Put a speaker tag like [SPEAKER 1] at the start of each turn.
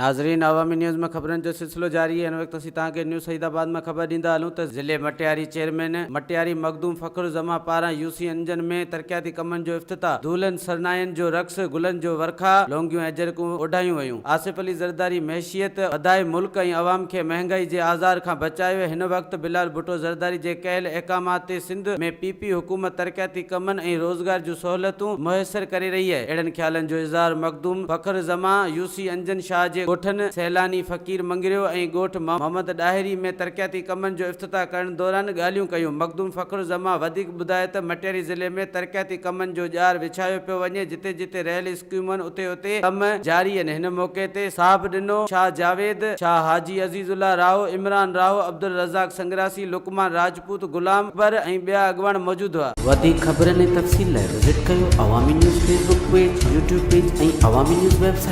[SPEAKER 1] ناظرين عوامي نيوز ۾ خبرن جو سلسلو جاري آهي هن وقت اسين توهان کي نيو سعيد آباد مان خبر ڏيندا هلون ته ضلعي مٽياري چيئرمين مٽياري مخدوم فخر الزمان پاران يو سي انجن ۾ ترقياتي ڪمن جو افتتاح دولهن سرناين جو رقص گلن جو ورکا لونگيون ۽ اجرڪون اوڍايون ويون آصف علي زرداري معيشيت وڌائي ملڪ ۽ عوام کي مهنگائي جي آزار کان بچايو هن وقت بلال ڀٽو زرداري جي ڪيل احڪامات تي سنڌ ۾ پي پي حڪومت ترقياتي ڪمن ۽ روزگار جون سهولتون ميسر ڪري رهي آهي اهڙن خيالن جو اظهار مخدوم فخر زمان يو سي انجن شاهه جي ڳوٺن سيلاني فقير مڱريو ۽ ڳوٺ محمد ڏاهري ۾ ترقياتي ڪمن جو افتتاح ڪرڻ دوران ڳالهيون ڪيون. مخدوم فخر زمان وڌيڪ ٻڌايو ته مٽياري ضلعي ۾ ترقياتي ڪمن جو ڄار وڇايو پيو وڃي جتي جتي رهيل اسڪيمون اتي اتي ڪم جاري آهن. هن موقعي تي صاحب ڏنو شاهه جاويد، شاهه حاجي عزيز الله راهو، عمران راهو، عبدالرزاق سنگراسي، لقمان راجپوت، غلام اڪبر ۽ ٻيا اڳواڻ موجود هئا.
[SPEAKER 2] وڌيڪ خبرن ۽ تفصيل لاء وزٽ ڪيو Awami news Facebook page, YouTube page ۽ Awami news website.